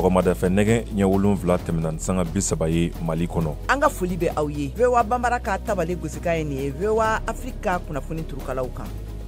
Sɔgɔmada fɛ nɛgɛ ɲɛ 7 tɛmɛna ni sanga 30 ye Mali kɔnɔ. An ka foli bɛ aw ye. VOA Banbara ka tabale gosikan ye nin ye VOA Afrique ka kunnafoni turukalaw kan.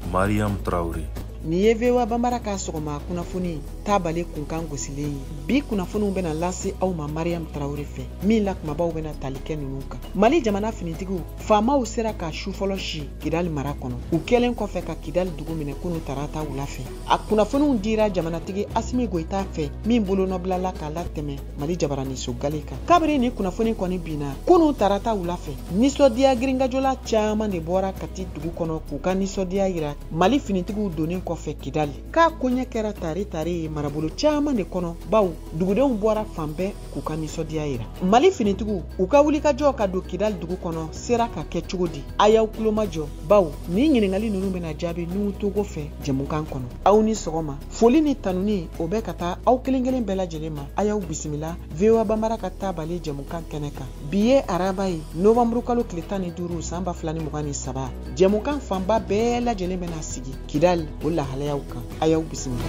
Mariam Traore. Nin ye VOA Banbara ka sɔgɔma kunnafoni tabale kunkan gosilen ye. Bi kunnafoniw bɛna lase aw ma Mariam Traore fɛ, min la kumabaw bɛna tali kɛ ninnu kan. Mali jamana finitigiw faamaw sera ka su fɔlɔ si Kidali mara kɔnɔ. U kɛlen kɔfɛ ka Kidali dugu minɛ kunu tarata wula fɛ. A kunnafoniw dira jamanatigi Asimi Goyita fɛ, min bolonɔbilala k'a latɛmɛ Mali jabaraniso gale kan. Kabiri ni kunnafoni kɔni binna kunu tarata wula fɛ, nisɔndiya girinkajɔla caman de bɔra Kati dugu kɔnɔ k'u ka nisɔndiya yira Mali finitigiw donnen kɔfɛ Kidali. K'a koɲɛ kɛra tare tare ye marabolo caman de kɔnɔ, bawo dugudenw bɔra fan bɛɛ k'u ka nisɔndiya yira. Mali finitigiw u ka wulikajɔ ka don Kidali dugu kɔnɔ sera ka kɛ cogo di? A y'aw tulomajɔ, bawo ni ɲininkali ninnu bɛna jaabi Nuhu Togo fɛ jɛmukan kɔnɔ. Aw ni sɔgɔma, foli ni tanuni o bɛ ka taa aw kelen kelen bɛɛ lajɛlen ma. A y'aw bisimila VOA Banbara ka tabale jɛmukan kɛnɛ kan. Bi ye araba ye, novanburu kalo tile 15 san 2023. Jɛmukan fanba bɛɛ lajɛlen bɛna sigi Kidali o lahalayaw kan. A y'aw bisimila.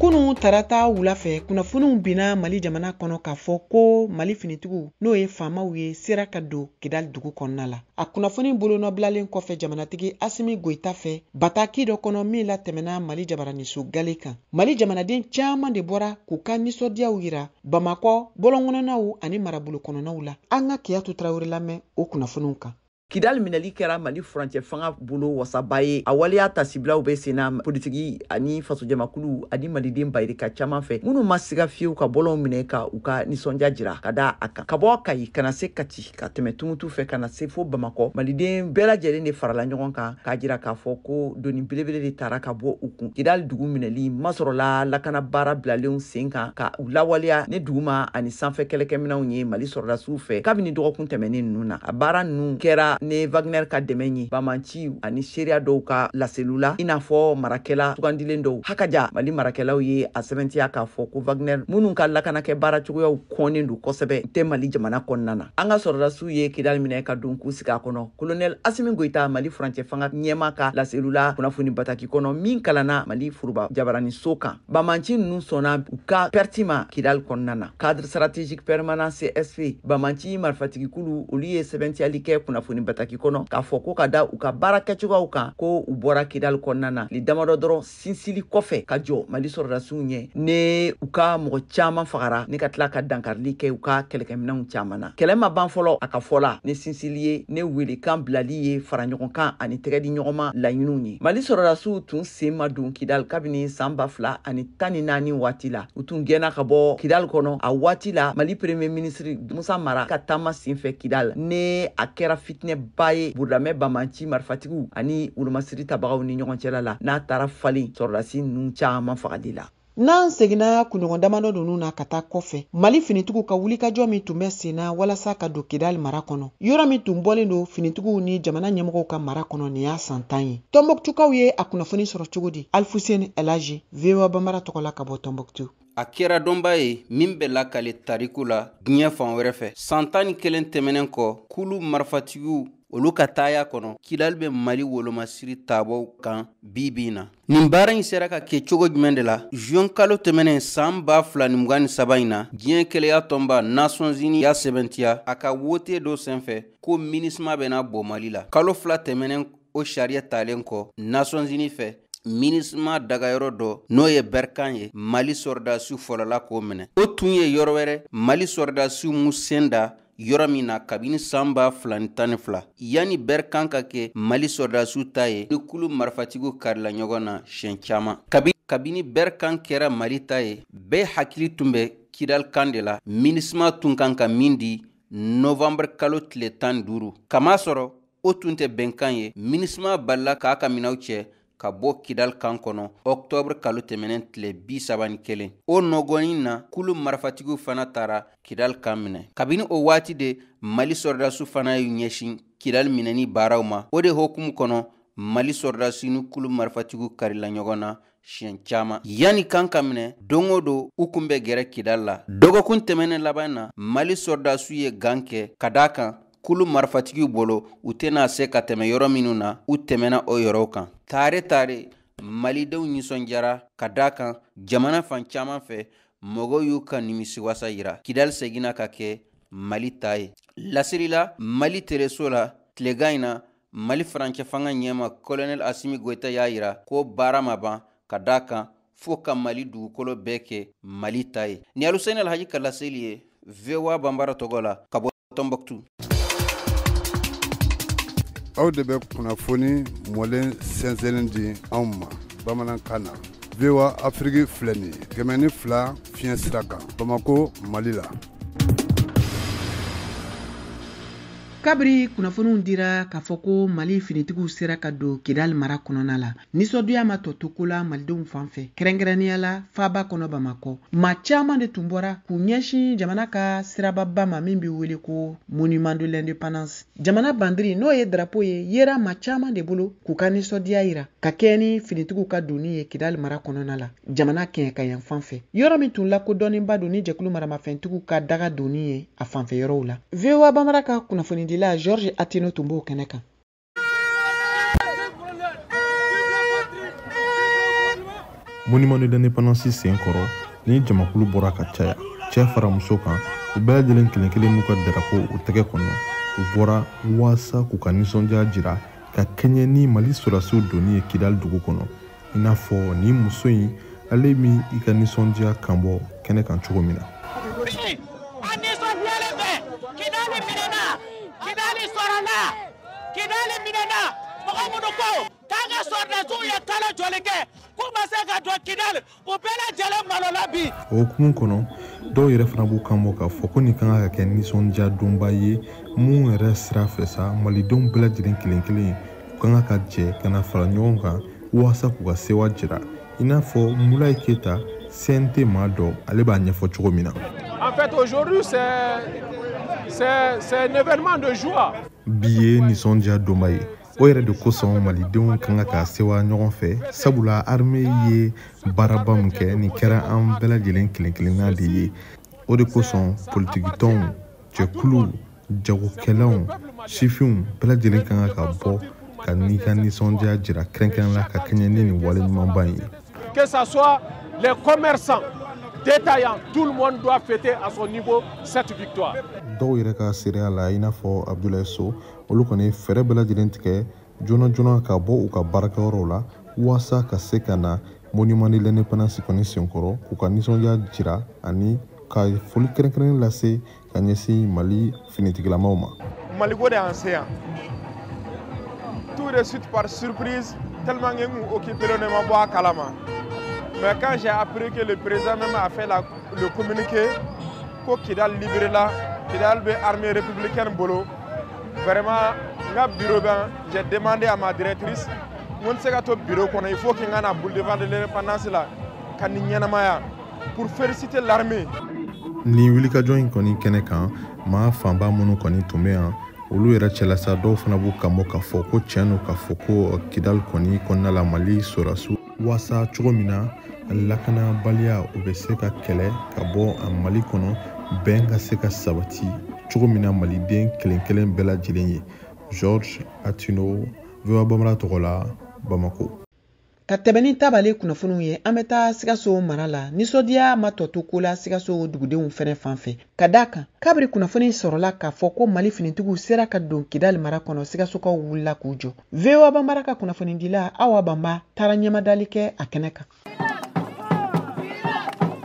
Kunu tarata wula fɛ, kunnafoniw binna Mali jamana kɔnɔ k'a fɔ ko Mali finitigiw n'o ye faamaw ye sera ka don Kidali dugu kɔnɔna la. A kunnafoni bolonɔbilalen kɔfɛ jamanatigi Asimi Goyita fɛ bataki dɔ kɔnɔ min latɛmɛna Mali jabaraniso gale kan. Mali jamanaden caman de bɔra k'u ka nisɔndiyaw yira Bamakɔ bɔlɔnkɔnɔnaw ani marabolo kɔnɔnaw la. An ka Kiyatu Tarawele lamɛn o kunnafoniw kan. Kidali minɛli kɛra Mali furancɛ fanga bolo wasaba ye. A waleya tasibilaw bɛ senna politiki ani fasojamakulu ani maliden bayirika caman fɛ, minnu ma siga fiyewu ka bɔlɔnw minɛ ka u ka nisɔndiya jira ka da a kan. Ka bɔ Kayi ka na se Kati, ka tɛmɛ Tumutu fɛ ka na se fo Bamakɔ, maliden bɛɛ lajɛlen de farala ɲɔgɔn kan k'a jira k'a fɔ ko doni belebele de taara ka bɔ u kun. Kidali dugu minɛli masɔrɔla lakana baara bilalenw sen kan ka u lawaleya ni duguma ani sanfɛ kɛlɛkɛminɛnw ye Mali sɔrɔdasiw fɛ kabini dɔgɔkun tɛmɛnen ninnu na. A baara ninnu kɛra ne Wagner ka dɛmɛ ye banbanciw ani seereya dɔw ka laseliw la, i n'a fɔ marakɛla sugandilen dɔw. Hakaja Mali marakɛlaw ye a sɛbɛntiya k'a fɔ ko Wagner minnu ka lakanakɛ baara cogoyaw kɔnnen don kosɛbɛ tɛ Mali jamana kɔnɔna na. An ka sɔrɔdasiw ye Kidali minɛ ka don k'u sigi a kɔnɔ. Colonel Asimi Goyita, Mali furancɛ fanga ɲɛmaa ka laseliw la kunnafoni bataki kɔnɔ min kalanna Mali foroba jabaraniso kan. Banbanci ninnu sɔnna u ka pɛriti ma Kidali kɔnɔna na. Cadre stratégique permanent CSP banbanci marifatigikulu olu ye sɛbɛntiyali kɛ kunnafoni bataki kɔnɔ k'a fɔ ko ka da u ka baara kɛcogoyaw kan ko u bɔra Kidali kɔnɔna na tile damadɔ dɔrɔn sinsili kɔfɛ ka jɔ Mali sɔrɔdasiw ɲɛ ne u ka mɔgɔ caman fagara ne ka tila ka dankarili kɛ u ka kɛlɛkɛminɛnw caman na. Kɛlɛ ma ban fɔlɔ a ka fɔ la ne sinsili ye ne welekan bilali ye fara ɲɔgɔn kan ani tɛgɛ di ɲɔgɔn ma laɲiniw ye. Mali sɔrɔdasiw tun sen ma don Kidali kabini san 2014 waati la. U tun gɛnna ka bɔ Kidali kɔnɔ a waati la. Mali premier ministre Musa Mara ka taama senfɛ Kidali ne a kɛra fitinɛba ye Burudamɛ banbanci marifatigiw ani wolomasiri tabagaw ni ɲɔgɔn cɛla la, n'a taara falen sɔrɔdasi ninnu caman fagali la. N'an seginna kunɲɔgɔn damadɔ ninnu na ka taa kɔfɛ, Mali finitigiw ka wulikajɔ min tun bɛ sen na walasa ka don Kidali mara kɔnɔ, yɔrɔ min tun bɔlen don finitigiw ni jamana ɲɛmɔgɔw ka mara kɔnɔ, nin y'a san 10 ye. Tɔnbɔkutukaw ye a kunnafoni sɔrɔ cogo di? Alfuseni Elaji, VOA Banbara tɔgɔ la ka bɔ Tɔnbɔkutu. A kɛra dɔnba ye min bɛ lakale tariku la diɲɛ fan wɛrɛ fɛ. San 11 tɛmɛnen kɔ, kulu marifatigiw olu ka taaya kɔnɔ, Kidali bɛ Mali wolomasiri taabɔw kan bi bi in na. Nin baara in sera ka kɛ cogo jumɛn de la? Juin kalo tɛmɛnen san 2023 in na, diɲɛ keleya tɔnba Nations Unies y'a sɛbɛntiya a ka wote dɔ senfɛ ko MINUSMA bɛna bɔ Mali la. Kalo 2 tɛmɛnen o sariya talen kɔ Nations Unies fɛ, MINUSMA dagayɔrɔ dɔ n'o ye Berkan ye, Mali sɔrɔdasiw fɔlɔla k'o minɛ. O tun ye yɔrɔ wɛrɛ Mali sɔrɔdasiw mu sen da yɔrɔ min na kabini san 2012. Yanni Berkan ka kɛ Mali sɔrɔdasiw ta ye, ni kulu marifatigiw karila ɲɔgɔn na siɲɛ caman. Kabini Berkan kɛra Mali ta ye, bɛɛ hakili tun bɛ Kidali kan de la, MINUSMA tun kan ka min di novembre kalo tile 15. Kamasɔrɔ o tun tɛ bɛnkan ye, MINUSMA balila k'a ka minɛnw cɛ ka bɔ Kidali kan kɔnɔ octobre kalo tɛmɛnen tile 31. O nɔgɔnin na, kulu marifatigiw fana taara Kidali kan minɛ. Kabini o waati de, Mali sɔrɔdasiw fana y'u ɲɛsin Kidali minɛni baaraw ma. O de hokumu kɔnɔ, Mali sɔrɔdasiw ni kulu marifatigiw karila ɲɔgɔn na siɲɛ caman. Yanni kan ka minɛ, don o don u kun bɛ gɛrɛ Kidali la. Dɔgɔkun tɛmɛnen laban na, Mali sɔrɔdasiw ye gan kɛ ka d'a kan kulu marifatigiw bolo u tɛna se ka tɛmɛ yɔrɔ minnu na, u tɛmɛna o yɔrɔw kan. Tare tare, Malidenw nisɔndiyara ka d'a kan jamana fan caman fɛ mɔgɔw y'u ka nimisiwasa yira. Kidali seginna ka kɛ Mali ta ye. Laseli la Mali teleso la tilegan in na, Mali furancɛ fanga ɲɛma Colonel Assimi Goïta y'a yira ko baara ma ban ka d'a kan fo ka Mali dugukolo bɛɛ kɛ Mali ta ye. Ni Aluseni Alhaji ka laseli ye VOA Banbara tɔgɔ la ka bɔ Tombouctou. Aw de bɛ kunnafoni mɔlen sɛnsɛnnen di anw ma bamanankan na. VOA Afrique filɛ nin ye 102 fiɲɛ sira kan Bamako, Mali la. Kabiri kunnafoniw dira k'a fɔ ko Mali finitigiw sera ka don Kidali mara kɔnɔna la, nisɔndiya ma tɔ to ko la malidenw fan fɛ, kɛrɛnkɛrɛnnenya la faaba kɔnɔ Bamakɔ. Maa caman de tun bɔra k'u ɲɛsin jamana ka sirababa ma min bɛ wele ko Monument de l'Indépendance. Jamana bandiri n'o ye drapeau ye yera maa caman de bolo k'u ka nisɔndiya yira ka kɛɲɛ ni finitigiw ka donni ye Kidali mara kɔnɔna la, jamana kɛɲɛka yan fan fɛ. Yɔrɔ min tun lakodɔnnenba don ni jɛkulu maramafɛntigiw ka daga donni ye a fanfɛ yɔrɔw la. VOA Bambara ka kunnafoni la Georges Atino tun b'o kɛnɛ kan. Monument de l'Indépendance sen kɔrɔ, ni jamakulu bɔra ka caya, cɛ fara muso kan, u bɛɛ lajɛlen kelen kelen n'u ka darapo u tɛgɛ kɔnɔ, u bɔra waasa k'u ka nisɔndiya jira ka kɛɲɛ ni Mali sɔrɔdasiw donni ye Kidali dugu kɔnɔ. I n'a fɔ nin muso in, ale min i ka nisɔndiya kan bɔ kɛnɛ kan cogo min na. Kidali minɛna, mɔgɔ minnu ko k'an ka sɔrɔdasiw ye kalo joli kɛ k'u ma se ka don Kidali, u bɛɛ lajɛlen malola bi. O hukumu kɔnɔ, dɔw yɛrɛ fana b'u kan bɔ k'a fɔ ko nin kan ka kɛ nisɔndiya donba ye mun yɛrɛ sira fɛ sa, malidenw bɛɛ lajɛlen kelen kelen u kan ka jɛ ka na fara ɲɔgɔn kan walasa k'u ka sewa jira. I n'a fɔ Mulayi Keyita, CNT maa dɔ, ale b'a ɲɛfɔ cogo min na. En fait, aujourd'hui, c'est un événement de joie. Bi ye nisɔndiya donba ye. O yɛrɛ de kosɔn malidenw kan ka sewa ɲɔgɔn fɛ, sabula armée ye baaraba min kɛ, nin kɛra an bɛɛ lajɛlen kelen kelenna de ye. O de kosɔn politikitɔnw, jɛkuluw, jagokɛlaw, sifinw bɛɛ lajɛlen kan ka bɔ ka n'i ka nisɔndiya jira kɛrɛnkɛrɛn la ka kɛɲɛ ni nin wale ɲumanba in ye. Que ça soit les commerçants, détaillants, tout le monde doit fêter à son niveau cette victoire. Dɔw yɛrɛ ka seereya la, i n'a fɔ Abdoulaye So, olu kɔni fɛɛrɛ bɛɛ lajɛlen tigɛ joona joona ka bɔ u ka baarakɛyɔrɔw la walasa ka se ka na Monument de l'Indépendance kɔni senkɔrɔ k'u ka nisɔndiya jira ani ka foli kɛrɛnkɛrɛnnen lase ka ɲɛsin Mali finitigilamaw ma. Maliko de y'an se yan. Tout de suite par surprise, tellement que n kun occupé ne ma bɔ a kalama. Mais quand j'ai appris que le président même a fait le communiqué ko Kidal libéré la, Kidal bɛ armée républicaine bolo, vraiment n ka bureau bɛ, j'ai demandé à ma directrice n ko n tɛ se ka to bureau kɔnɔ, il faut que n ka na boulevard de l'Indépendance la ka nin ɲɛnamaya pour féliciter l'armée. Nin wulikajɔ in kɔni kɛnɛ kan, maa fanba minnu kɔni tun bɛ yan, olu yɛrɛ cɛla sa, dɔw fana b'u kan bɔ k'a fɔ ko tiɲɛ don k'a fɔ ko Kidali kɔni kɔnɔna la Mali sɔrɔdasiw waasa cogo min na lakanabaliya o bɛ se ka kɛlɛ ka bɔ Mali kɔnɔ, bɛn ka se ka sabati cogo min na maliden kelen kelen bɛɛ lajɛlen ye. Georges Atino, VOA Bambara tɔgɔ la, Bamako. Ka tɛmɛ ni tabale kunnafoniw ye, an bɛ taa Sikaso mara la. Nisɔndiya ma tɔ to ko la Sikaso dugudenw fɛnɛ fan fɛ, ka d'a kan kabiri kunnafoni sɔrɔla k'a fɔ ko Mali finitigiw sera ka don Kidali mara kɔnɔ, Sikasokaw wulila k'u jɔ. VOA Bambara ka kunnafonidila Awa Banba taara ɲɛmadali kɛ a kɛnɛ kan.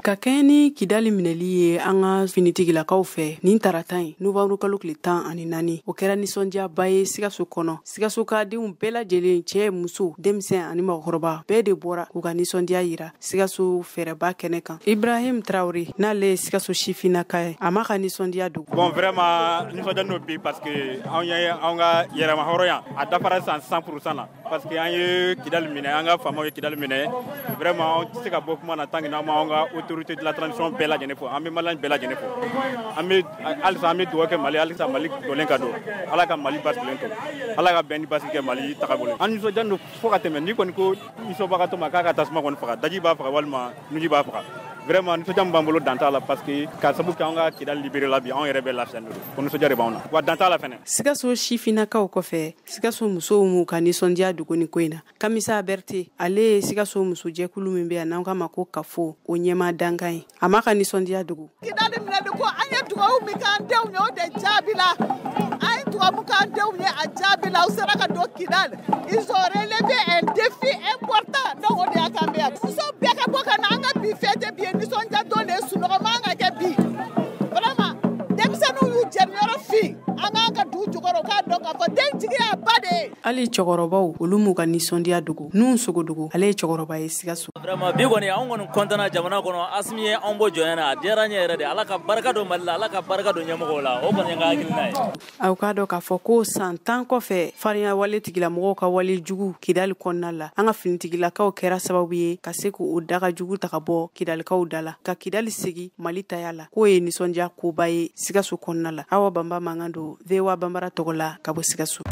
Ka kɛɲɛ ni Kidali minɛli ye an ka finitigilakaw fɛ nin tarata in nowanburu kalo tile 14, o kɛra nisɔndiyaba ye Sikaso kɔnɔ. Sikasokadenw bɛɛ lajɛlen, cɛ, muso, denmisɛn ani mɔgɔkɔrɔba, bɛɛ de bɔra k'u ka nisɔndiya yira Sikaso fɛɛrɛba kɛnɛ kan. Ibrahim Traoré, n'ale ye Sikaso sifinnaka ye, a m'a ka nisɔndiya dogo. Bon, vraiment nisɔndiya n'o bi parce que anw ye anw ka yɛrɛmahɔrɔnya a dafara sisan 100% la. parce que an ye Kidali minɛ, an ka faamaw ye Kidali minɛ. Vraiment, an tɛ se ka bɔ kuma na tant que n'an ma an ka autorité de la transition bɛɛ lajɛlen fo. An bɛ Malien bɛɛ lajɛlen fo. An bɛ halisa, an bɛ dugawu kɛ Mali, halisa Mali jɔlen ka don. Ala ka Mali basigilen to. Ala ka bɛn ni basigi kɛ Mali tagabolo. An nisɔndiyalen don fo ka tɛmɛ. N'i kɔni ko nisɔnbagatɔ ma k'a ka tasuma kɔni faga, daji b'a faga walima nuji b'a faga. Vraiment, nisɔndiya min b'an bolo, dan t'a la, parce que ka sabu kɛ an ka Kidali libéré la bi, anw yɛrɛ bɛ lafiyalen don. Ko nisɔndiya de b'anw na wa, dan t'a la fɛnɛ. Sikaso sifinnakaw kɔfɛ, Sikaso musow m'u ka nisɔndiya dogo ni ko in na. Kamisa Berte, ale ye Sikaso musojɛkulu min bɛ yan n'an k'a ma ko Kafo, o ɲɛmaa dankan ye. A m'a ka nisɔndiya dogo. Kidali minɛli ko, an ye dugawu min k'an denw ye, o de jaabi la. An ye dugawu min k'an denw ye, a jaabi la. U sera ka don Kidali. Ils ont relevé un défi important, donc o de y'a k'an bɛ yan. Muso bɛɛ ka bɔ ka na an ka bi fête bi ye nisɔndiya don de ye, sunɔgɔ man ka kɛ bi. Vraiment, denmisɛnninw y'u jɛniyɔrɔ fin an k'an ka dugu jukɔrɔ, u k'a dɔn k'a fɔ den jigi y'a ba de ye. Hali cɛkɔrɔbaw, olu m'u ka nisɔndiya dogo. N'u sogodogo, ale ye cɛkɔrɔba ye Sikaso. Vraiment, bi kɔni, anw kɔni kɔntana jamana kɔnɔ. Asimi ye anw bɔ jɔnya na, a diyara n ye yɛrɛ de. Ala ka barika don Mali la, Ala ka barika don ɲɛmɔgɔw la. O kɔni ye n ka hakilina ye. Aw k'a dɔn k'a fɔ ko san 10 kɔfɛ, farinya wale tigilamɔgɔw ka wale jugu Kidali kɔnɔna la, an ka finitigilakaw kɛra sababu ye ka se k'o daga jugu ta ka bɔ Kidalikaw da la, ka Kidali segi Mali taya la. K'o ye nisɔndiya koba ye Sikaso kɔnɔna la. Awa Banba mankan don VOA Banbara tɔgɔ la ka bɔ Sikaso.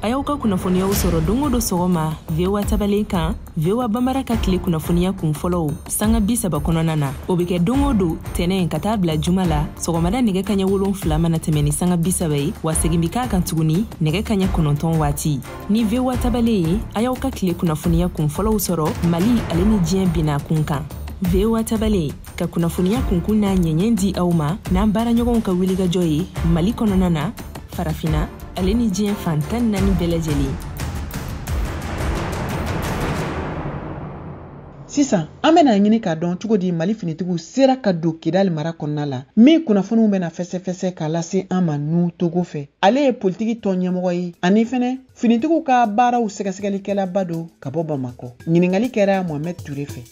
A y'aw ka kunnafoniyaw sɔrɔ don o don sɔgɔma VOA tabalen kan, VOA Banbara ka tile kunnafoniya kun fɔlɔw sanga 30 kɔnɔna na. O bɛ kɛ don o don tɛnɛ ka taa bila juma la, sɔgɔmada nɛgɛ kaɲɛ 7 mana tɛmɛ ni sanga 30 ye, wa segin bɛ k'a kan tuguni nɛgɛ kaɲɛ 9 waati. Ni VOA tabalen ye, a y'aw ka tile kunnafoniya kun fɔlɔw sɔrɔ Mali ale ni diɲɛ binna kun kan. VOA tabalen ka kunnafoniya kunkun n'a ɲɛɲɛ di aw ma n'an baaraɲɔgɔnw ka wulikajɔ ye Mali kɔnɔna na, Farafinna ale ni diɲɛ fan 14 bɛɛ lajɛlen. Sisan an bɛna ɲini k'a dɔn cogo di Mali finitigiw sera ka don Kidali mara kɔnɔna la, min kunnafoniw bɛna fɛsɛfɛsɛ k'a lase an ma Nu Togo fɛ. Ale ye politiki tɔn ɲɛmɔgɔ ye ani fɛnɛ finitigiw ka baaraw sɛgɛsɛgɛlikɛlaba don ka bɔ Bamakɔ. Ɲininkali kɛra Mohamed Ture fɛ.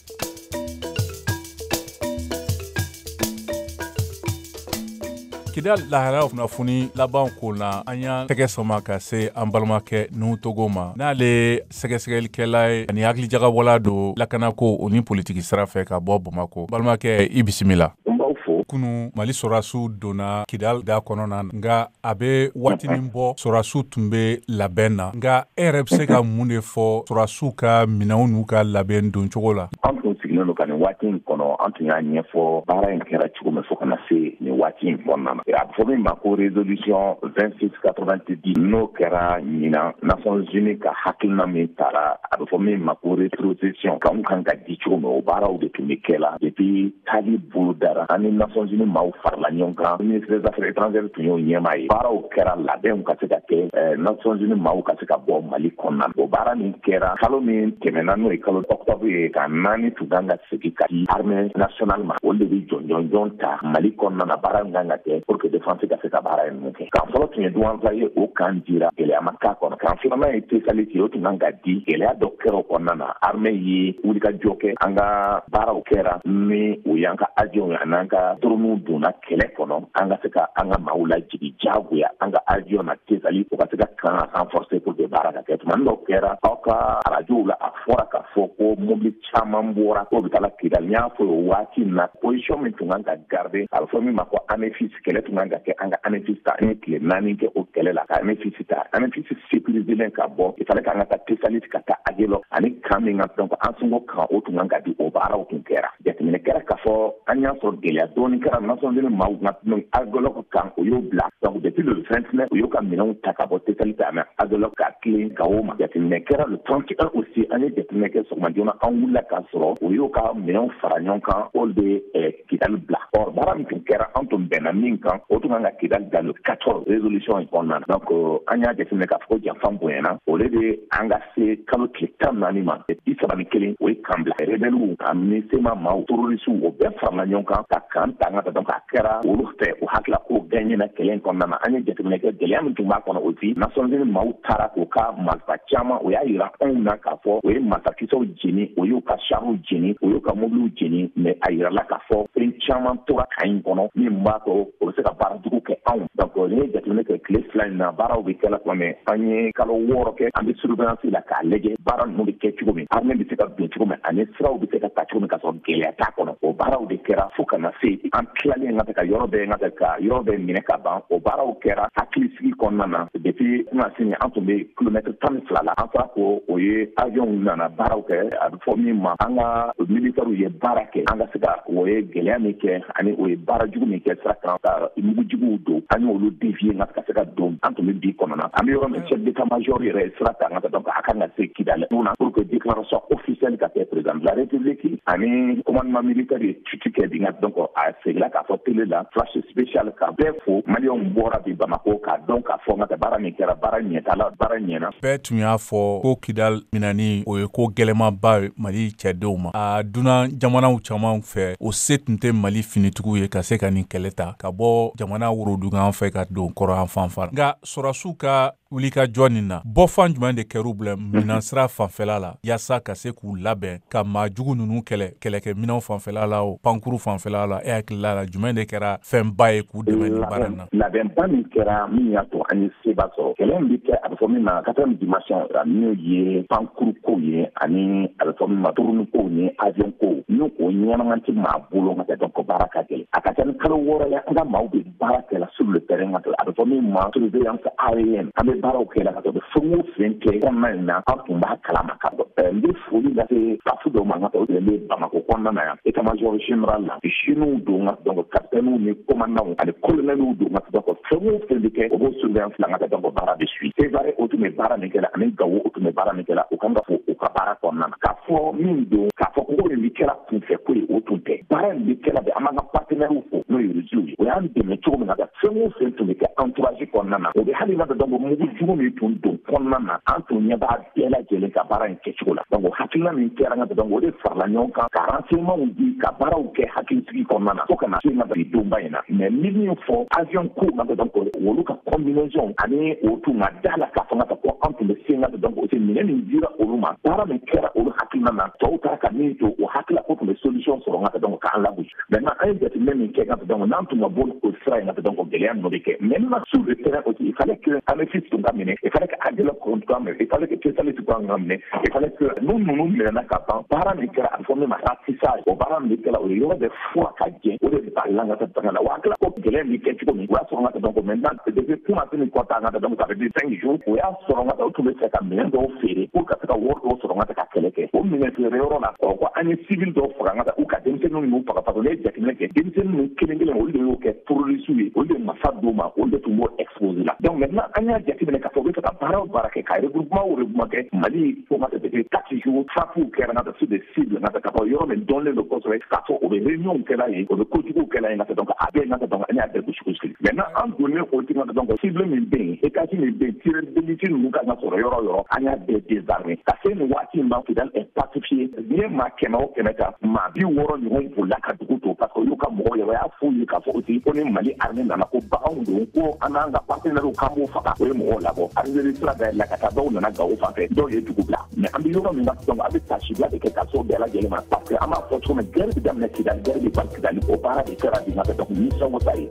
Kidal lahalaw kunnafoni laban ko la, an y'an tɛgɛ sɔma ka se an balimakɛ Nu Togo ma, n'ale sɛgɛsɛgɛlikɛla ye ani hakilijagabɔla don lakanako o ni politiki sira fɛ ka bɔ Bamakɔ. Balimakɛ, i bisimila. N b'aw fo. Kunu Mali sɔrɔdasiw donna Kidal da kɔnɔ na, nka a bɛ waatinin bɔ sɔrɔdasiw tun bɛ labɛn na. Nka e yɛrɛ bɛ se ka mun de fɔ sɔrɔdasiw ka minɛnw n'u ka labɛn don cogo la? An tun sigilen don ka nin waati in kɔnɔ, an tun y'a ɲɛfɔ baara in kɛra cogo min fo ka na se nin waati in kɔnɔna na. A bɛ fɔ min ma ko résolution 2690, n'o kɛra ɲinan Nations Unies ka hakilina min taara, a bɛ fɔ min ma ko rétrocession, kanw kan ka di cogo min, o baaraw de tun bɛ kɛ la depuis taali bolo dara. An ni Nations Unies maaw farala ɲɔgɔn kan, ministre des affaires étrangères tun y'o ɲɛmaa ye. Baaraw kɛra, labɛnw ka se ka kɛ, Nations Unies maaw ka se ka bɔ Mali kɔnɔna na. O baara min kɛra kalo min tɛmɛna, n'o ye kalo octobre ye, ka 4 tun kan ka segin ka di armée nationale ma. Olu de bɛ jɔnjɔnjɔn ta Mali kɔnɔna na, baara min kan ka kɛ pour que défense ka se ka baara in ninnu kɛ. Kan fɔlɔ tun ye Douentza ye, o kan dira, gɛlɛya ma k'a kɔnɔ. Kan filanan ye Tesaliti ye, o tun kan ka di, gɛlɛya dɔ kɛra o kɔnɔna na. Armée ye wulikajɔ kɛ, an ka baaraw kɛra ni o y'an ka avion ye an'an ka dronew donna kɛlɛ kɔnɔ, an ka se ka an ka maaw lajigin diyagoya an ka avion na Tesali, o ka se ka kan renforcer pour que baara ka kɛ. Tuma dɔ kɛra aw ka arajow la, a fɔra k'a fɔ ko mobili caman bɔra k'o bɛ taa Kidali. N y'a fɔ o waati in na, position min tun kan ka garder, a bɛ fɔ min ma ko Anefis, kɛlɛ tun kan ka kɛ an ka Anefis ta. An ye tile 4 kɛ o kɛlɛ la ka Anefis ta. Anefis sécuriser ka bɔ, il fallait k'an ka taa Tesaliti, ka taa Aguelhok ani kan min kan, donc an sɔngɔ kan o tun kan ka di, o baaraw tun kɛra. Jateminɛ kɛra k'a fɔ an y'a sɔrɔ gɛlɛya dɔɔni kɛra Nations Unies maaw ka Aguelhok kan, o y'o bila. Donc depuis le 29, u y'u ka minɛnw ta ka bɔ Tesaliti ani Aguelhok ka tilen Gawo ma. Jateminɛ kɛra le 31 aussi, an ye jateminɛ kɛ sɔgɔma joona, an wulila k'a sɔrɔ u y'u ka minɛnw fara ɲɔgɔn kan, olu de Kidali bila. Or baara min tun kɛra, an tun bɛnna min kan, o tun kan ka Kidali bila le 14 résolution in kɔnɔna na. Donc an y'a jateminɛ k'a fɔ ko janfa bonyana, o de an ka se kalo tile 14 ma, 31, o ye kan bila. Rebelles ani CMA maaw, terroristes, o bɛɛ farala ɲɔgɔn kan ka kan ta. ta n ka donc a kɛra olu fɛ u hakilila ko gagné na kɛlɛ in kɔnɔna na. An ye jateminɛ kɛ gɛlɛya min tun b'a kɔnɔ aussi, Nations Unies maaw taara k'u ka marifa caman, o y'a yira anw na k'a fɔ o ye marifakisɛw jeni, o y'u ka chariw jeni, o y'u ka mobiliw jeni, mais a yirala k'a fɔ fɛn caman tora camp in kɔnɔ min b'a to o bɛ se ka baara jugu kɛ anw. Donc n'i ye jateminɛ kɛ tile 2 in na, baaraw bɛ kɛla tuma min, an ye kalo 6 kɛ an bɛ surveillance la k'a lajɛ baara ninnu bɛ kɛ cogo min, armée bɛ se ka don cogo min ani siraw bɛ se ka ta cogo min ka sɔrɔ gɛlɛya t'a kɔnɔ. O baaraw de kɛra fo ka na se an tilalen ka yɔrɔ bɛɛ ka yɔrɔ bɛɛ minɛ ka ban. O baaraw kɛra hakilisigi kɔnɔna na. Depuis kunasini an tun bɛ kilomètre 12 la, an taara ko o ye avion nana baaraw kɛ, a bɛ fɔ min ma an ka militaires ye baara kɛ, an ka se ka o ye gɛlɛya min kɛ ani o ye baara jugu min kɛ sira kan ka mugujuguw don, an y'olu dévier ka se ka don. An tun bɛ bi kɔnɔna, an bɛ yɔrɔ min chef d'état-major yɛrɛ ye sira ta ka donc a kan ka se Kidal pour que déclaration officielle ka kɛ président de la République ani commandement militaire ye tuti kɛ bi. Donc a seginna k'a fɔ télé la flash spécial ka bɛɛ fo. Maliyɛnw bɔra bi Bamako k'a dɔn k'a fɔ n ka baara min kɛra, baara ɲɛta baara ɲɛna. Bɛɛ tun y'a fɔ ko Kidal minɛni o ye ko gɛlɛnmanba ye Mali cɛdenw ma. A dunan jamanaw caman fɛ, o se tun tɛ Mali finitigiw ye ka se ka nin kɛlɛ ta ka bɔ jamana worodugan fɛ ka don kɔrɔ fan fan. Nka sɔrɔsiw ka wulikajɔ nin na, bɔfan jumɛn de kɛr'u bila minan sira fanfɛla la yaasa ka se k'u labɛn ka maa jugu ninnu kɛlɛ, kɛlɛkɛminɛnw fanfɛla la o pankuru fanfɛla la? E hakilila la, jumɛn de kɛra fɛnba ye k'u dɛmɛ nin baara in na? Labɛnba min kɛra min y'a to an ye seba sɔrɔ, kɛlɛ min bɛ kɛ, a bɛ fɔ min ma quatrième dimension, n'o ye pankuru kow ye ani a bɛ fɔ min ma drone kow ni avion kow, ni o ɲɛnama tɛ maa bolo ka kɛ, donc baara ka gɛlɛn. A ka ca ni kalo 6 ye an ka maaw bɛ baara kɛ la sur le terrain, ka a bɛ fɔ min ma surveillance aérienne, an bɛ baaraw kɛ la ka bɛ fɛn o fɛn kɛ kɔnɔna in na, an tun b'a kalama ka dɔn. N bɛ foli lase staff dɔw ma ka o de bɛ Bamakɔ kɔnɔna na yan, état-major général la, chefs don ka donc capitaine ni commandant ani colonel don ka donc fɛn o fɛn bɛ kɛ, o b'o surveillance la ka donc baara bɛ suit. Sévaré o tun bɛ baara min kɛ la ani Gawo o tun bɛ baara min kɛ la, o kan ka fɔ u ka baara kɔnɔna na k'a fɔ min don, k'a fɔ ko nin bɛ kɛra kunfɛ ko ye, o tun tɛ. Baara in bɛ kɛla bi, an b'an ka partenaires fo, n'o ye Rusiw ye, o y'an dɛmɛ cogo min na, fɛn o fɛn tun bɛ kɛ entourage kɔnɔna na, o bɛ hali n'a bɛ donc mugu jugu min tun don kɔnɔna na, an tun ɲɛ b'a bɛɛ lajɛlen ka baara in kɛcogo la. Donc hakilina min kɛra n ka donc o de farala ɲɔgɔn kan ka renseignement di, ka baaraw kɛ hakilisigi kɔnɔna na fo ka na se n ka bi donba in na. Mais ni min fɔ avion ko n ka donc olu ka combinaison ani o tun ka da la k'a fɔ n ka ko an tun bɛ se n ka donc o minɛ min dira olu ma, baara min kɛra olu hakilina na, tɔw taara ka min to o hakilila ko tun bɛ solution sɔrɔ n ka donc k'an lagosi. Maintenant an ye jateminɛ min kɛ n ka donc n'an tun ka bɔ o sira in ka donc gɛlɛya ninnu bɛ kɛ. Maintenant sur le terrain aussi, il fallait que Anefis tun ka minɛ, il fallait que Aguelhok tun ka minɛ, il fallait que Tessalit tun ka minɛ, il fallait que nous ninnu minɛna ka ban. Baara min kɛra, a bɛ fɔ min ma ratissage, o baara min kɛra, o ye yɔrɔ bɛɛ fura ka jɛ, o de balila n ka taa la wa hakilila ko gɛlɛya min kɛ cogo min, o y'a sɔrɔ n ka donc maintenant depuis kunasini kɔta n ka donc ça veut dire 5 jours, o y'a sɔrɔ n ka o tun bɛ fɛ ka minɛn dɔw feere pour ka se ka wari dɔw sɔrɔ n ka se ka kɛlɛ kɛ. O minɛn feere yɔrɔ la, ɔ ko an ye civil dɔw faga n ka u ka denmisɛnninw ninnu faga, parce que ne ye jateminɛ kɛ, denmisɛnnin ninnu kelen kelen, olu de y'o kɛ terroriste ye, olu de masa d'u ma, olu de tun b'o exposé la. Donc maintenant an y'a jateminɛ k'a fɔ u bɛ fɛ ka baara o baara kɛ, ka regroupement o regroupement kɛ Mali fo ka depuis 4 jours, frappe kɛra n ka sur des cibles n ka ka bɔ yɔrɔ min dɔnlen don kosɛbɛ k'a fɔ o bɛ réunion kɛla yen, o bɛ kojuguw kɛla yen, ka donc a bɛɛ n ka donc an y'a bɛɛ gosi gosi. Maintenant an donnen o ti ka donc cible min bɛ yen, étage min bɛ yen, tireur d'élite ninnu kan ka sɔrɔ yɔrɔ o yɔrɔ, an y'a bɛɛ désarmé ka se nin waati in ma. Kidal est pacifié. N'i ye maa 100 o 100 ta, maa 60 ɲɔgɔn bolila ka dugu to, parce que olu ka mɔgɔw yɛrɛ y'a f'u ye k'a fɔ aussi ko ni Mali armée nana ko baganw don, ko an n'an ka partenaires k'an b'o faga. O ye mɔgɔw labɔ, Algérie sira dayɛlɛ ka taa, dɔw nana Gawo fan fɛ, dɔw ye dugu bila. Mais an bɛ yɔrɔ min na, donc an bɛ tasibila de kɛ ka s'o bɛɛ lajɛlen ma, parce que an b'a fɔ cogo min, guerre bɛ daminɛ Kidali, guerre bɛ ban Kidali. O baara de kɛra bi nka donc nisɔngo ta ye.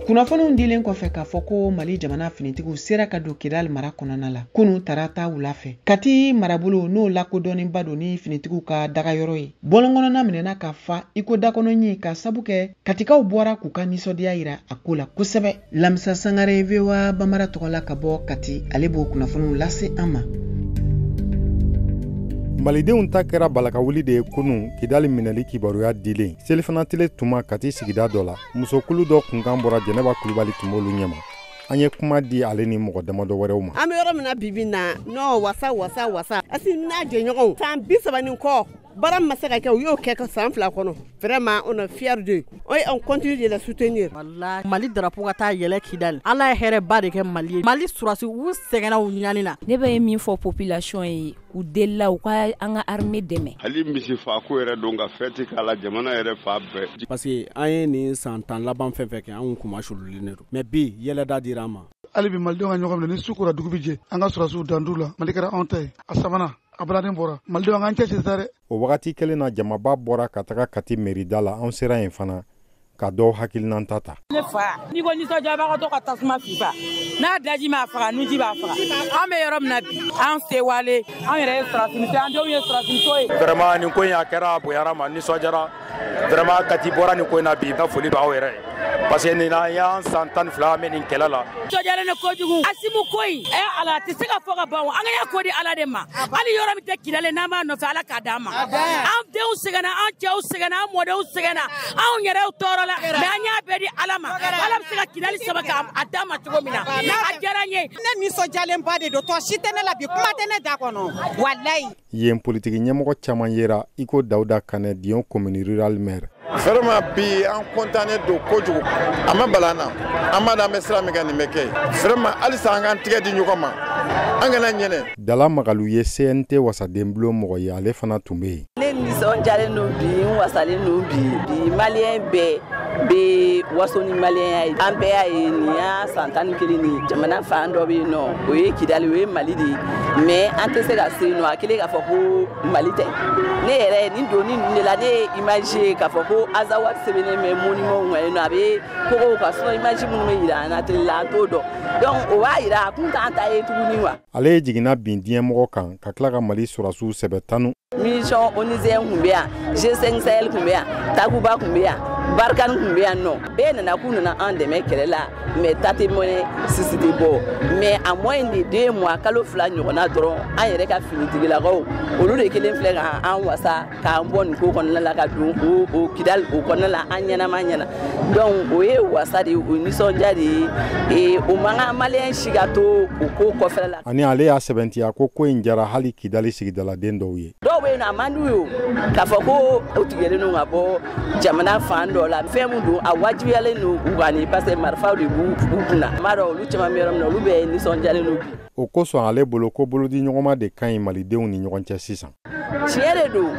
Kunnafoniw dilen kɔfɛ k'a fɔ ko Mali jamana finitigiw sera ka don Kidali mara kɔnɔna la kunu tarata wula fɛ, Kati marabolo n'o lakodɔnnenba don ni finitigiw ka dagayɔrɔ ye, bɔlɔnkɔnɔna minɛna ka fa i ko dakɔnɔɲi, ka sabu kɛ Katikaw bɔra k'u ka nisɔndiya yira a ko la kosɛbɛ. Lamisa Sangare, VOA Bamara tɔgɔ la ka bɔ Kati, ale b'o kunnafoniw lase an ma. Malidenw ta kɛra balakawuli de ye kunun Kidali minɛli kibaruya dilen selifana tile tuma Kati sigida dɔ la. Musokulu dɔ kunkan bɔra, Jɛnɛba Kulubali tun b'olu ɲɛma. An ye kuma di ale ni mɔgɔ damadɔ wɛrɛw ma. An bɛ yɔrɔ min na bibi na, nɔ wasa wasa wasa, Asimi n'a jɛɲɔgɔnw san 30 ni kɔ. Baara min ma se ka kɛ, u y'o kɛ ka san 2 kɔnɔ. Vraiment, on est fiers d'eux et on continue de les soutenir. Walahi, Mali drapeau ka taa yɛlɛ Kidali. Ala ye hɛrɛba de kɛ Mali ye. Mali surasi u sɛgɛnna u ɲani na. Ne bɛ min fɔ population ye, u delila u ka an ka armée dɛmɛ. Hali misi faako yɛrɛ don ka fête k'a la jamana yɛrɛ fa bɛɛ. Parce que an ye nin san 10 laban fɛn fɛn kɛ, anw kun masululen de don. Mais bi yɛlɛda dira an ma. Hali bi malidenw ka ɲɔgɔn minɛ, ni su kora dugu bɛ jɛ, an ka sɔrɔdasiw dan la. Mali kɛra anw ta ye. A sabanan, a baladen bɔra. Malidenw, an k'an cɛsiri sa dɛ. O wagati kelen na, jamaba bɔra ka taga Kati merida la. An sera yen fana ka dɔw hakilinata ta. Ne fa, n'i ko nisɔndiyabagatɔ ka tasuma fifa, n'a daji m'a faga, nuji b'a faga. An bɛ yɔrɔ min na bi, an sewale, an yɛrɛ ye sɔrɔsimuso ye, an denw ye sɔrɔsimuso ye. Vraiment, nin ko in a kɛra, a bonyara ma, nisɔndiyara. Vraiment, Kati bɔra nin ko in na bi, n ka foli b'aw yɛrɛ ye. Parce que nin an y'an san 12 an bɛ nin kɛlɛ la. Nisɔndiyalen don kojugu. Asimu ko in, ɛ Ala, a tɛ se ka fɔ ka ban o. An ka ko di Ala de ma. Hali yɔrɔ min tɛ Kidali, n'an b'a nɔfɛ, Ala k'a d'an ma. An denw sɛgɛnna, an cɛw sɛgɛnna, an mɔdenw sɛgɛnna, anw yɛrɛw tɔɔrɔ la. Mais an y'a bɛɛ di Ala ma. Ala bɛ se ka Kidali saba k'a d'an ma cogo min na. A diyara n ye. Ne nisɔndiyalenba de don, tɔ si tɛ ne la bi, kuma tɛ ne da kɔnɔ. Walayi. Yen politiki ɲɛmɔgɔ caman yera i ko Dawuda Kanɛ, Dion commune rurale maire. Vraiment, bi an kɔntannen don kojugu. A ma bala an na, an b'a dɔn an bɛ sira min kan, nin bɛ kɛ. Vraiment, halisa an k'an tigɛ di ɲɔgɔn ma, an kana ɲinɛ. Dala Magalu ye CNT wasadenbulon mɔgɔ ye, ale fana tun bɛ yen. Ne nisɔndiyalen don bi, n wasalen don bi. Bi maliyɛn bɛɛ bɛ waso ni maliyɛnya ye. An bɛɛ y'a ye nin y'a san 11 nin, jamana fan dɔ bɛ yen nɔ, o ye Kidali, o ye Mali de ye. Mais an tɛ se ka se yen nɔ, a kɛlen k'a fɔ ko Mali tɛ. Ne yɛrɛ nin donni ninnu de la, ne ye image ye k'a fɔ ko Azawad sɛbɛnnen bɛ monument kan yen nɔ, a bɛ kogow kan. Sinon image minnu bɛ yira an na télé la, an t'o dɔn. Donc o b'a yira a kun t'an ta ye tuguni wa. Ale ye jiginna bin diɲɛmɔgɔ kan ka tila ka Mali sɔrɔdasiw sɛbɛ tanu. Mission onusienne kun bɛ yan, G5 Sahel kun bɛ yan, Takuba kun bɛ yan, Barkhane kun bɛ yan nɔ. Bɛɛ nana k'u nana an dɛmɛ kɛlɛ la, mais ta tɛ mɔnɛ, sisi tɛ bɔ. Mais en moins de 2 mois, kalo 2 ɲɔgɔnna dɔrɔn, an yɛrɛ ka finitigilakaw, olu de kelen filɛ k'an wasa k'an bɔ nin ko kɔnɔna la ka don o Kidali o kɔnɔna la, an ɲɛnama ɲɛna. Donc o ye wasa de ye, o ye nisɔndiya de ye. O man kan maliyɛn si ka to o ko kɔfɛla la. Ani ale y'a sɛbɛntiya ko ko in jara hali Kidali sigidaladen dɔw ye. Dɔw bɛ yen nɔ, a man d'u ye o, k'a fɔ ko u tigɛlen don ka bɔ jamana fan dɔ la. Fɛn min don, a wajibiyalen don u kan ni, parce que marifaw de b'u kunna. N b'a dɔn olu caman bɛ yɔrɔ min na, olu bɛɛ nisɔndiyalen don bi. O kosɔn ale bolo ko bolodiɲɔgɔnma de ka ɲi malidenw ni ɲɔgɔn cɛ sisan. Tiɲɛ de don,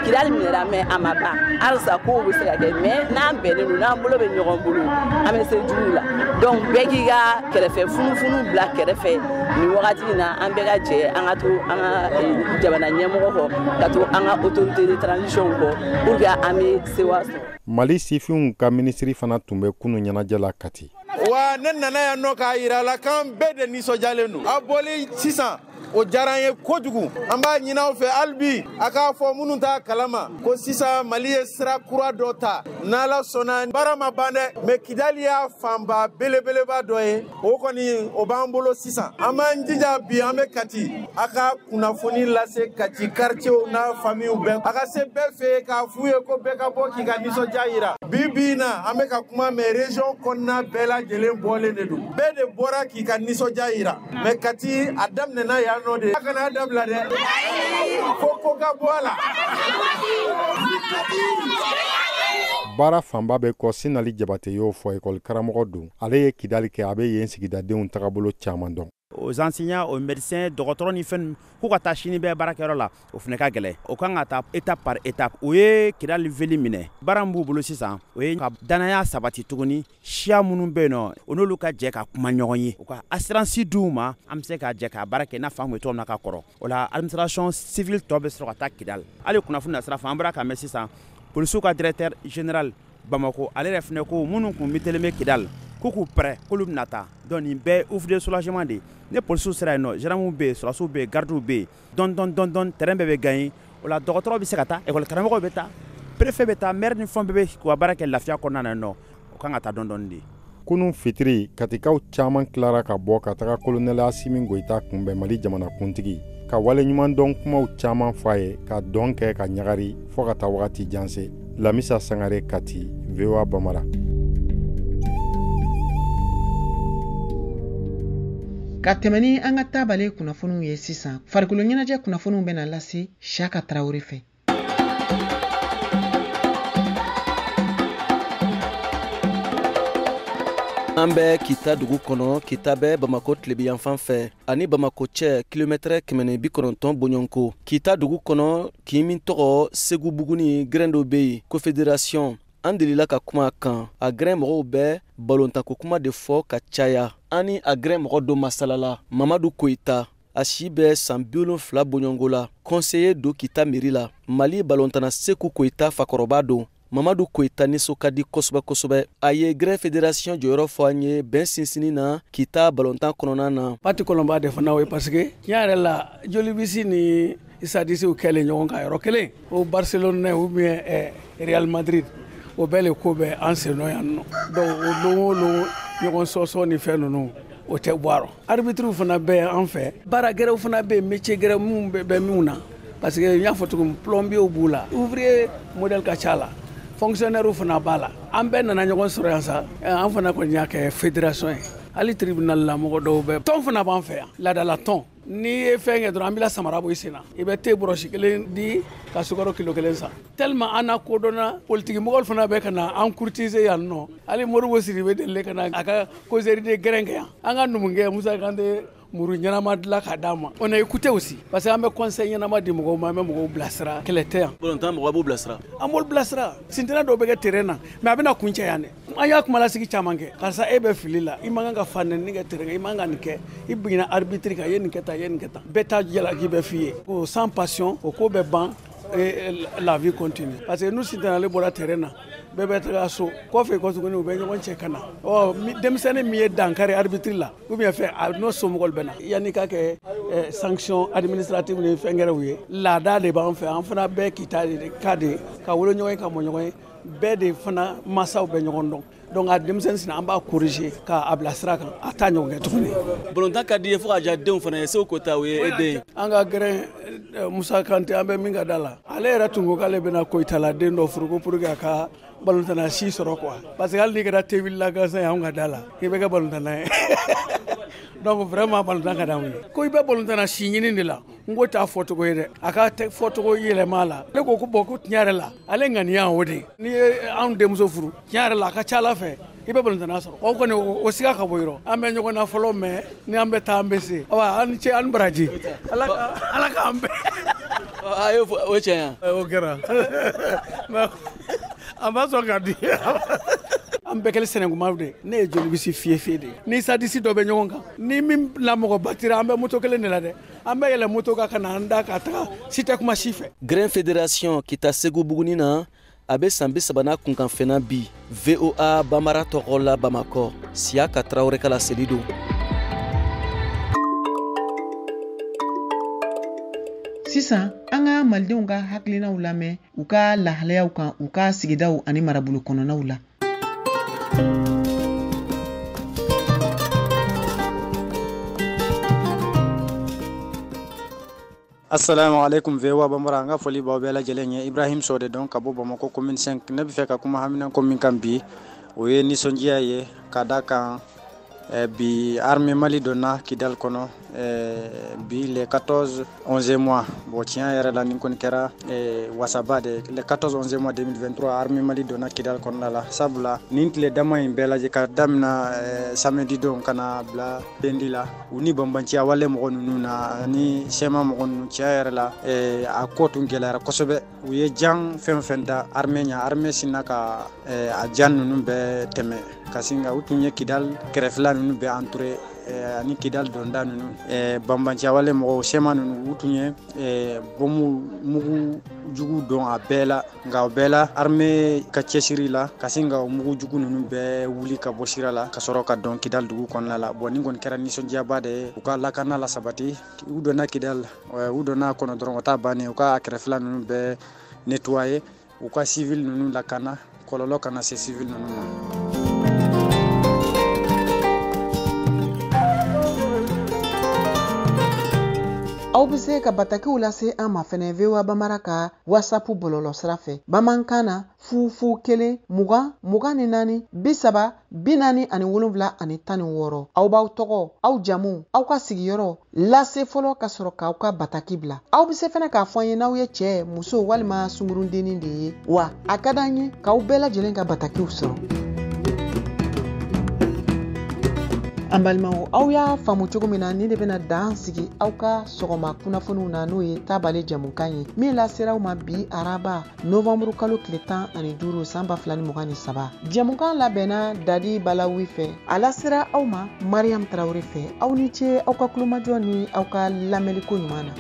Kidali minɛra, mais a ma ban. Halisa kow bɛ se ka kɛ, mais n'an bɛnnen don, n'an bolo bɛ ɲɔgɔn bolo, an bɛ se juguw la. Donc bɛɛ k'i ka kɛrɛfɛ funufunu bila kɛrɛfɛ nin wagati in na, an bɛɛ ka jɛ, an ka to an ka jamana ɲɛmɔgɔ kɔ, ka to an ka autorité de transition kɔ, pour que an bɛ sewa sɔrɔ. Mali sifinw ka minisiri fana tun bɛ kunun ɲɛnajɛ la Kati. Wa ne nana yan nɔ k'a yira la k'an bɛɛ de nisɔndiyalen don. A bɔli sisan, o diyara an ye kojugu. An b'a ɲini aw fɛ hali bi, a k'a fɔ minnu t'a kalama ko sisan Mali ye sira kura dɔ ta. N'Ala sɔnna, baara ma ban dɛ, mais Kidali y'a fanba belebeleba dɔ ye. O kɔni o b'an bolo sisan. An b'an jija bi, an bɛ Kati. A ka kunnafoni lase Kati quartier n'a famille bɛɛ. A ka se bɛɛ fɛ yen k'a f'u ye ko bɛɛ ka bɔ k'i ka nisɔndiya yira. Bi bi in na, an bɛ ka kuma, mais région kɔnɔna bɛɛ lajɛlen bɔlen de don. Bɛɛ de bɔra k'i ka nisɔndiya yira. Mais Kati a daminɛna yan nɔ de. A kana dabila dɛ. Fo ko ka bɔ a la. Baara fanba bɛ kɔ. Sinali Jabate y'o fɔ, ekɔli karamɔgɔ don. Ale ye Kidali kɛ, a bɛ yen sigidadenw tagabolo caman dɔn. Aux enseignants, aux médecins, dɔgɔtɔrɔ ni fɛn k'u ka taa sini bɛɛ baarakɛyɔrɔ la, o fana ka gɛlɛn. O kan ka taa étape par étape. O ye Kidali ville minɛ. Baara min b'u bolo sisan, o ye ka danaya sabati tuguni. Siya minnu bɛ yen nɔ, o n'olu ka jɛ ka kuma ɲɔgɔn ye, u ka assurance d'u ma, an bɛ se ka jɛ ka baara kɛ i n'a fɔ an tun bɛ cogo min na ka kɔrɔ. O la administration civile tɔ bɛ sɔrɔ ka taa Kidali. Hali kunnafoni na sira fɛ, an bɔra k'a mɛn sisan, polisiw ka directeur général Bamako, ale yɛrɛ fana ko minnu kun mitelen bɛ Kidali, k'u k'u prêt, k'olu bɛna taa. Donc nin bɛɛ ye ouf de soulagement de ye. Ni polisiw sera yen nɔ, gendarmes bɛ yen, sɔrɔdasiw bɛ yen, gardiw bɛ yen, dɔɔni dɔɔni dɔɔni dɔɔni, terrain bɛɛ bɛ gagné. O la dɔgɔtɔrɔ bɛ se ka taa, école karamɔgɔw bɛ taa, préfet bɛ taa, maire ni fɛn bɛɛ bɛ k'u ka baara kɛ lafiya kɔnɔna na yen nɔ. O kan ka taa dɔɔni dɔɔni de. Kunun fitiri, Katikaw caman tilara ka bɔ ka taga colonel Asimi Goyita kunbɛn, Mali jamanakuntigi, ka waleɲuman dɔn kumaw caman fɔ a ye, ka dɔn kɛ ka ɲagari fɔɔ ka taa wagati jan se. Lamisa Sangare, Kati, VOA Bamara. Ka tɛmɛ ni an ka tabale kunnafoniw ye sisan, farikolo ɲɛnajɛ kunnafoniw bɛna lase Siyaka Tarawele fɛ. An bɛ Kita dugu kɔnɔ. Kita bɛ Bamakɔ tilebiyanfan fɛ, ani Bamakɔ cɛ kilomɛtɛrɛ 190 bɔɲɔgɔnko. Kita dugu kɔnɔ, kin min tɔgɔ Segu Buguni, gɛrɛn dɔ bɛ yen ko fédération. An delila ka kuma a kan. A gɛrɛn mɔgɔw bɛ balontanko kuma de fɔ ka caya. An ni a gɛrɛn mɔgɔ dɔ masalala, Mamadu Koyita. A si bɛ san 70 bɔɲɔgɔnko la. Conseiller don Kita mairie la. Mali balontana Seku Koyita fakɔrɔba don. Mamadu Koyita nisɔn ka di kosɛbɛ kosɛbɛ. A ye gɛrɛn fédération jɔyɔrɔ fɔ an ye bɛn sinsinni na Kita balontan kɔnɔna na. Pati kɔlɔnba de fana o ye, parce que tiɲɛ yɛrɛ la, jolibisi ni sadisiw kɛlen ɲɔgɔn kan yɔrɔ kelen o, Barcelone ou bien Real Madrid, o bɛɛ le ko bɛ an sen nɔ yan nɔ. Donc o don o don, ɲɔgɔn sɔsɔ ni fɛn ninnu, o tɛ bɔ a rɔ. Arbitre fana bɛ an fɛ, baara gɛrɛw fana bɛ yen, métier gɛrɛ minnu bɛ minnu na, parce que n y'a fɔ cogo min, plombier b'u la, ouvrier modèle ka ca la, fonctionnaire fana b'a la. An bɛɛ nana ɲɔgɔn sɔrɔ yan sa. An fana kɔni y'a kɛ fédération ye. Hali tribunal la, mɔgɔ dɔw bɛ tɔn fana b'an fɛ yan, laadala tɔn. N'i ye fɛn kɛ dɔrɔn, an b'i la samara bɔ i sen na, i bɛ te bɔrɔsi kelen di ka sukaro kilo kelen san. Tellement an na kodɔnna, politiki mɔgɔw fana bɛ ka na an courtiser yan nɔ. Hali Modibo Sidibe delilen ka na a ka causerie de gɛrɛn kɛ yan. An ka numukɛ Musa Kante, muru ɲɛnama dilan ka d'a ma. On est écouté aussi, parce que an bɛ conseil ɲɛnama di mɔgɔw ma, an bɛ mɔgɔw bilasira. Kɛlɛ tɛ yan. Balontan mɔgɔ b'u bilasira. An b'olu bilasira. Sintɛnɛ dɔw bɛ kɛ terrain na, mais a bɛna kuncɛ yan dɛ. An y'a kumalasigi caman kɛ: karisa, e bɛ fili la, i man kan ka fa nɛni kɛ terrain kan, i man kan nin kɛ, i binna arbitre kan, i ye nin kɛ tan, i ye nin kɛ tan. Bɛɛ ta jalaki bɛ f'i ye o sans passion, o ko bɛ ban et la vie continue. Parce que n'u sintɛnale bɔra terrain na, bɛɛ bɛ taga so kɔfɛ kɔ tuguni, u bɛ ɲɔgɔn cɛ ka na. Ɔ denmisɛnnin min ye dankari arbitre la ou bien fɛn, a n'o somɔgɔw bɛ na yanni ka kɛ sanction administrative ni fɛn gɛrɛw ye. Laada de b'an fɛ. An fana bɛɛ Kita de ka de ka wolo ɲɔgɔn ye, ka mɔ ɲɔgɔn ye, bɛɛ de fana masaw bɛ ɲɔgɔn dɔn. Donc a denmisɛnnin sina, an b'a corriger k'a bila sira kan, a t'a ɲɔgɔn kɛ tuguni. Balontan ka di ye fo ka diya denw fana ye. Segu Koyita, o ye e den ye. An ka gɛrɛn Musa Kante, an bɛ min ka da la, ale yɛrɛ tun ko k'ale bɛna Koyitala den dɔ furu ko pour que a ka balontanna si sɔrɔ quoi, parce que hali n'i kɛra tewulila gansan ye, anw ka da la, i bɛ kɛ balontanna ye. Donc vraiment, balontan ka d'anw ye. Ko i bɛ balontanna si ɲini de la, n ko t'a fɔcogo ye dɛ, a ka fɔcogo yɛlɛma la. Ne ko ko bon, ko tiɲɛ yɛrɛ la, ale ŋaniya o de, n'i ye anw denmuso furu, tiɲɛ yɛrɛ la, a ka ca ala fɛ, i bɛ balontanna sɔrɔ. O kɔni, o siga ka bɔ yɔrɔ. An bɛ ɲɔgɔn na fɔlɔ, mais ni an bɛ taa, an bɛ se. Awa, an ni ce, an ni baraji, ala k'an bɛn. A ye o tiɲɛ ya. O kɛra, a ma sɔn ka di. An bɛɛ kɛlen sɛnɛkumaw de. Ne ye jolibisi fiye fiye de. Ni sadisi dɔ bɛ ɲɔgɔn kan ni min la mɔgɔ batira, an bɛ moto kelen de la dɛ, an bɛ yɛlɛ moto kan ka na an da ka taga si tɛ kuma si fɛ. Gɛrɛn fédération Kita Segu Buguni na, a bɛ san 30 n'a kunkanfɛnna bi. VOA Bamara tɔgɔ la, Bamakɔ, Siyaka Tarawele ka laseli don. Sisan, an ka malidenw ka hakilinaw lamɛn u ka lahalayaw kan u ka sigidaw ani marabolo kɔnɔnaw la. Assalamu alaikum, VOA Bambara, an ka foli b'aw bɛɛ lajɛlen ye. Ibrahim Sɔ de don ka bɔ Bamakɔ commune 5. Ne bɛ fɛ ka kuma hamina ko min kan bi, o ye nisɔndiya ye ka da kan bi armée Mali donna Kidal kɔnɔ bi le 14 11 mois. Bon, tiɲɛ yɛrɛ la, nin kɔni kɛra wasaba de. Le 14 11 mois 2023, armée Mali donna Kidal kɔnɔna la. Sabula nin tile dama in bɛɛ lajɛ, ka damina samedi don ka na bila lundi la, u ni banbanciya wale mɔgɔ ninnu na ani CMA mɔgɔ ninnu, tiɲɛ yɛrɛ la, a ko tun gɛlɛyara kosɛbɛ. U ye jan fɛn fɛn da armée ɲɛ, armée sinna ka a jan ninnu bɛɛ tɛmɛ ka sin ka u tun ye Kidal kɛrɛfɛla ninnu bɛɛ entouré ani Kidal donda ninnu. Banbanciya wale mɔgɔw, CMA ninnu, u tun ye bɔnmu mugu jugu don a bɛɛ la, nka o bɛɛ la, armée ka cɛsiri la ka sin ka o mugu jugu ninnu bɛɛ wuli ka bɔ sira la ka sɔrɔ ka don Kidal dugu kɔnɔna la. Bon, nin kɔni kɛra nisɔndiyaba de ye. U ka lakana la sabati, u donna Kidal, u donna kɔnɔ dɔrɔn, o t'a bannen, u ka kɛrɛfɛla ninnu bɛɛ nettoyer, u ka civil ninnu lakana, kɔlɔlɔ kana se civil ninnu ma. Aw bɛ se ka batakiw lase an ma fɛnɛ VOA Bamara ka WhatsApp bɔlɔlɔ sira fɛ bamanankan na: 0 0 1 20 24 30 47 16. Aw b'aw tɔgɔ, aw jamu, aw ka sigiyɔrɔ lase fɔlɔ ka sɔrɔ k'aw ka bataki bila. Aw bɛ se fɛnɛ k'a fɔ an ye n'aw ye cɛɛ, muso walima sungurundennin de ye wa. A ka d'an ye k'aw bɛɛ lajɛlen ka batakiw sɔrɔ. An balimaw, aw y'a faamu cogo min na, nin de bɛna dan sigi aw ka sɔgɔma kunnafoniw na, n'o ye tabale jamukan ye min lasera aw ma bi araba novanburu kalo tile 15 san 2023. Jamukan labɛnna Dadi Balawi fɛ, a lasera aw ma Mariam Tarawele fɛ. Aw ni ce aw ka kulomajɔ ni aw ka lamɛnliko ɲuman na.